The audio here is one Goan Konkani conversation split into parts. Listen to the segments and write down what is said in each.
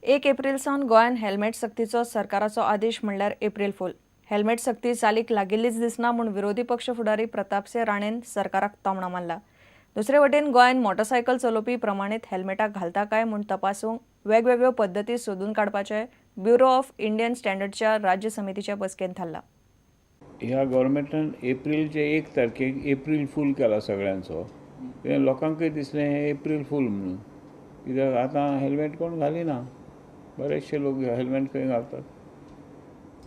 1 एप्रील सावन गोंयांत हेल्मेट सक्तीचो सरकाराचो आदेश म्हणल्यार एप्रील फूल. हेल्मेट सक्ती चालीक लागिल्लीच दिसना म्हूण विरोधी पक्ष फुडारी प्रतापसिंह राणेन सरकाराक तोमणा मारला. दुसरे वटेन गोंयांत मोटरसायकल चलोवपी प्रमाणीत हेल्मेटां घालता काय म्हूण तपासूंक वेगवेगळ्यो पद्दती सोदून काडपाचें ब्युरो ऑफ इंडियन स्टँडर्डच्या राज्य समितीच्या बसकेंत थारलां. ह्या गव्हर्मेंटान एप्रिलचे 1 तारखेक एप्रील फूल केला सगळ्यांचो. कित्याक, लोकांकूय दिसलें हें एप्रील फूल म्हणून. कित्याक, आतां हेल्मेट कोण घालिना. बरेचशे लोक हेल्मेट खंय घालतात?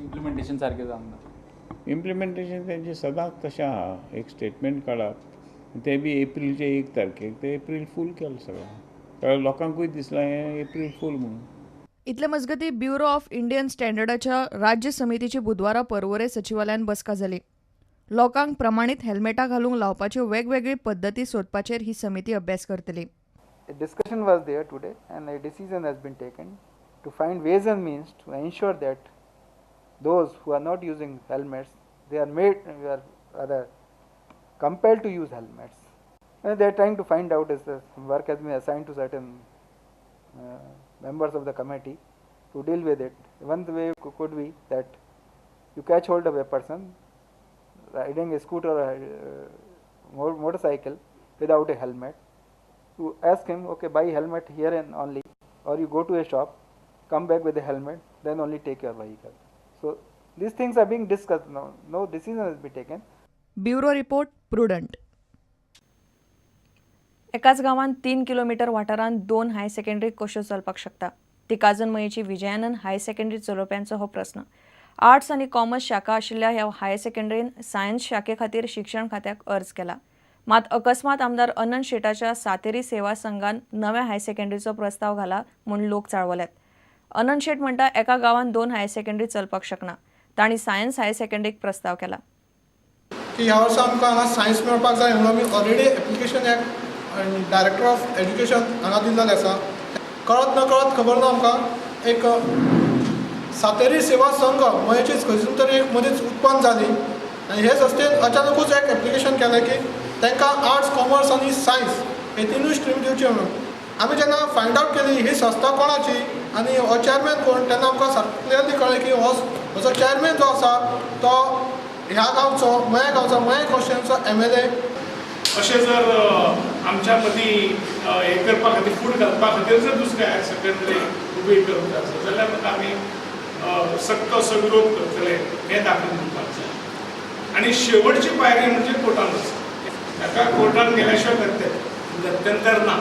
इम्प्लिमेंटेशन सारकें जावंक ना. इम्प्लिमेंटेशन तेंचें सदांच तशें आहा. एक स्टेटमेंट काडप, तें बी एप्रिलचे 1 तारखेक. तें एप्रील फूल केलें सगळें. लोकांकूय दिसलां हें एप्रील फूल म्हणून. इतले मजगतीं, ब्युरो ऑफ इंडियन स्टँडर्डाच्या राज्य समितीची बुधवारा पर्वरे सचिवालयान बसका जाली. लोकांक प्रमाणीत हेल्मेटां घालूंक लावपाच्यो वेगवेगळी पद्दती सोदपाचेर ही समिती अभ्यास करतली. A discussion was there today and a decision has been taken to find ways and means to ensure that those who are not using helmets, they are made, they are rather compelled to use helmets. And they are trying to find out as the work has been assigned to certain members of the committee to deal with it. One way could be that you catch hold of a person riding a scooter or a motorcycle without a helmet. You ask him, "Okay, buy helmet here and only," or you go to a shop, come back with a helmet, then only take your vehicle. So these things are being discussed now. No decision has been taken. Bureau report, prudent. एकाच गांवांत 3 किलोमिटर वाठारांत दोन हायर सेकंडरी कश्यो चलपाक शकता? ती काजन मयेची विजयानंद हायर सेकंडरी चलोवप्यांचो हो प्रस्न. आर्ट्स आनी कॉमर्स शाखा आशिल्ल्या ह्या हायर सेकंडरीन सायन्स शाखे खातीर शिक्षण खात्याक अर्ज केला. मात अकस्मात आमदार अनंत शेटाच्या सातेरी सेवा संघान नव्या हायर सेकंडरीचो प्रस्ताव घाला म्हूण लोक चाळवल्यात. अनंत शेट म्हणटा, एका गांवांत दोन हायर सेकंडरी चलपाक शकना. तांणी सायन्स हायर सेकंडरीक प्रस्ताव केला. की ह्या वर्सा आमकां हांगा सायन्स मेळपाक जाय म्हणून आमी ऑलरेडी एप्लिकेशन एक डायरेक्टर ऑफ एज्युकेशन हांगा दिल्लेलें आसा. कळत न कळत, खबर ना आमकां, एक सातेरी सेवा संघ मयेचीच खंयसून तरी एक मदींच उत्पन्न जाली आनी हे संस्थेन अचानकूच एक एप्लिकेशन केलें की तांकां आर्ट्स, कॉमर्स आनी सायन्स हे तिनूय स्ट्रीम दिवची म्हणून. आमी जेन्ना फायंड आवट केली ही संस्था कोणाची आनी हो चॅरमॅन कोण, तेन्ना आमकां सारकें क्लियरली कळ्ळें की हो हो चॅरमॅन जो आसा तो ह्या गांवचो, मये गांवचो, मये कॉन्स्टिट्युएन्सीचो एमएलए. अशें जर आमच्या मदीं हें करपा खातीर, फूट घालपा खातीर जर दुसरे हायर सेकंडरी उबी करूंक जाय आसा जाल्यार मात आमी सक्त असो विरोध करतले हें दाखोवन दिवपाक जाय. आनी शेवटची पायरी म्हणजे कोर्टान वचप. ताका कोर्टान गेल्या शिवाय गत्यंतर ना.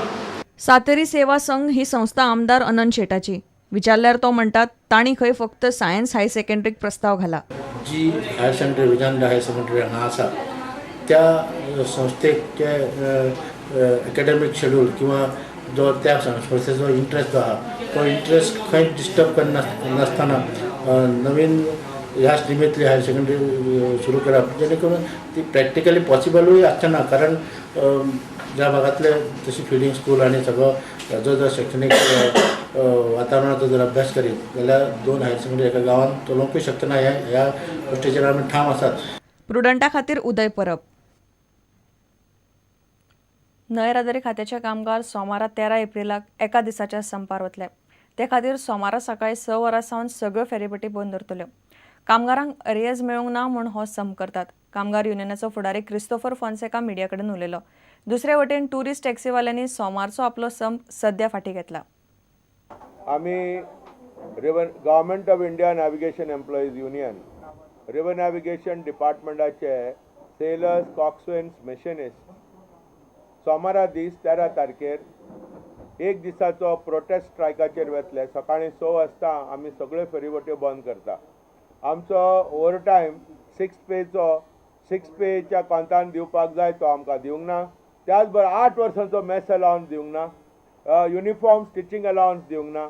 सातेरी सेवा संघ ही संस्था आमदार अनंत शेटाची. विचारल्यार तो म्हणटात, तांणी खंय फक्त सायन्स हायर सेकंडरीक प्रस्ताव घाला. जी higher secondary, Vijayanand higher secondary हांगा आसा, त्या संस्थेचे एकॅडमीक शेड्यूल किंवा जो त्या संस्थेचो इंट्रस्ट जो आहा, तो इंट्रस्ट खंय डिस्टर्ब करनासतना नवीन ह्या स्ट्रिमींतली हायर सेकंडरी सुरू करप, जेणे करून ती प्रॅक्टिकली पॉसिबलूय आसचें ना. कारण ज्या भागांतले तशी फिडिंग स्कूल आनी सगळो हेजो जर शैक्षणीक वातावरणाचो जर अभ्यास करीत जाल्यार दोन हायर सेकंडरी एका गांवांत चलोवंकूय शकना, ह्या ह्या गोश्टीचेर आमी ठाम आसात. प्रुडंटा खातीर उदय परब. न्हंय येरादारी खात्याचे कामगार सोमारा 13 एप्रिलाक एका दिसाच्या संपार वतले. ते खातीर सोमारा सकाळी 6 वरां सावन सगळ्यो फेरीबोटी बंद दवरतल्यो. कामगारांक अरियर्स मेळूंक ना म्हूण हो संप करतात. कामगार युनियनाचो फुडारी क्रिस्तोफर फोन्सेका मिडिया कडेन उलयलो. दुसरे वटेन ट्युरिस्ट टॅक्सीवाल्यांनी सोमारचो आपलो संप सध्या फाटीं घेतला. आमी River Government of India Navigation Employees Union, River Navigation डिपार्टमेंटाचे सेलर्स, कॉक्सवेन्स, मशिनिस्ट सोमारा दीस 13 तारखेर एक दिसाचो प्रोटेस्ट स्ट्रायकाचेर वेतले. सकाळी 6 वाजता आमी सगळ्यो फेरीबोट्यो बंद करता. आमचो ओवर टायम सिक्स पेचो, सिक्स पेच्या कोंतान दिवपाक जाय, तो आमकां दिवंक ना. त्याच बरोबर 8 वर्सांचो मेस अलावन्स दिवंक ना, युनिफॉर्म स्टिचींग अलावन्स दिवंक ना.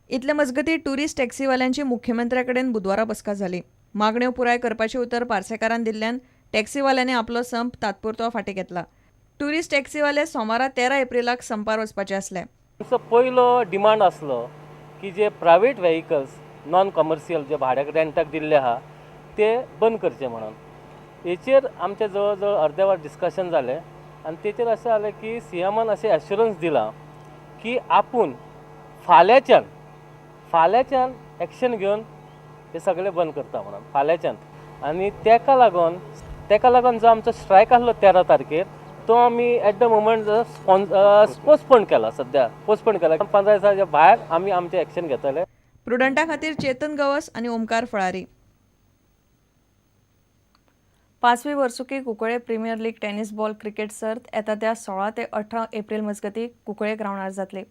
इतले मजगतीं, ट्युरिस्ट टॅक्सीवाल्यांची मुख्यमंत्र्या कडेन बुधवारा बसका जाली. मागण्यो पुराय करपाचें उतर पार्सेकारान दिल्ल्यान टॅक्सीवाल्यांनी आपलो संप तात्पुरतो फाटीं घेतला. ट्युरिस्ट टॅक्सीवाले सोमारा 13 एप्रिलाक संपार वचपाचे आसले. आमचो पयलो डिमांड आसलो की जे प्रायवेट व्हेकल्स, नॉन कमर्शियल, जे भाड्याक, रेंटाक दिल्ले आहा, ते बंद करचे म्हणून. हेचेर आमचें जवळ जवळ अर्दे वर डिस्कशन जालें आनी तेचेर अशें जालें की सीएमान अशें एश्युरन्स दिलां की आपूण फाल्यांच्यान फाल्यांच्यान एक्शन घेवन हे सगळे बंद करता म्हणून फाल्यांच्यान. आनी तेका लागून जो आमचो स्ट्रायक आसलो 13 तारखेर तो आमी एट the moment postpone केला, सद्या पोस्टपोन केला. 15 दिसाच्या भायर आमी आमचें एक्शन घेतले. प्रुडंटा खातीर चेतन गवस आनी ओमकार फळारी. 5वी वर्सुकी Cuncolim premier league tennis ball cricket सर्त येता त्या 16 ते 18 एप्रिल मजगती कुंकळे ग्रावंडार जातली.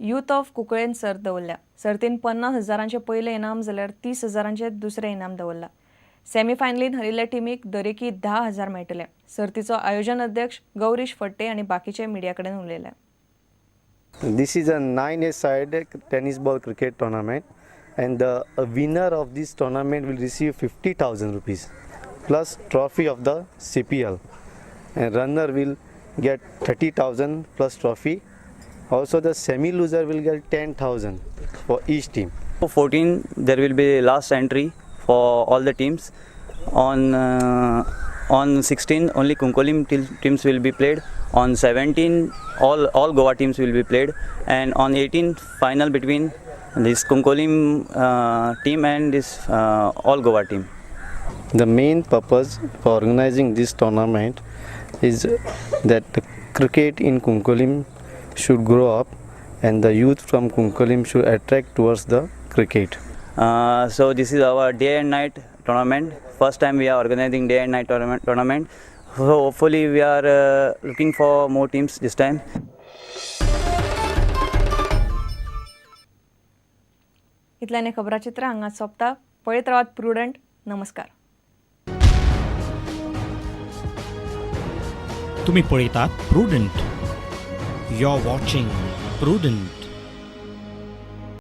यूथ ऑफ कुंकळेन सर्त दवरल्या. सर्तीन 50,000 पयलें इनाम जाल्यार 30,000 दुसरें इनाम दवरला. सेमीफायनलीन हरिल्ल्या टिमीक दरेकी 10,000 मेळटले. सर्तीचो आयोजन अध्यक्ष गौरीश फट्टे आनी बाकीचे मिडिया कडेन उलयले. This is a 9-a-side tennis ball cricket tournament, and the winner of this tournament will receive 50,000 rupees plus trophy of the CPL, and runner will get 30,000 plus trophy. Also the semi loser will get 10,000 for each team. 14 there will be last entry for all the teams. On 16 only Cuncolim teams will be played. On 17 all Goa teams will be played, and on 18 final between this Cuncolim team and this all Goa team. The main purpose for organizing this tournament is that the cricket in Cuncolim should grow up and the youth from Cuncolim should attract towards the cricket. So this is our day and night tournament. First time we are organizing day and night tournament. So hopefully we are looking for more teams this time. इतल्याने खबराचित्र हांगा सोंपता. पळयत रावात प्रुडंट. नमस्कार. तुम्ही पळयतात Prudent. You are watching Prudent.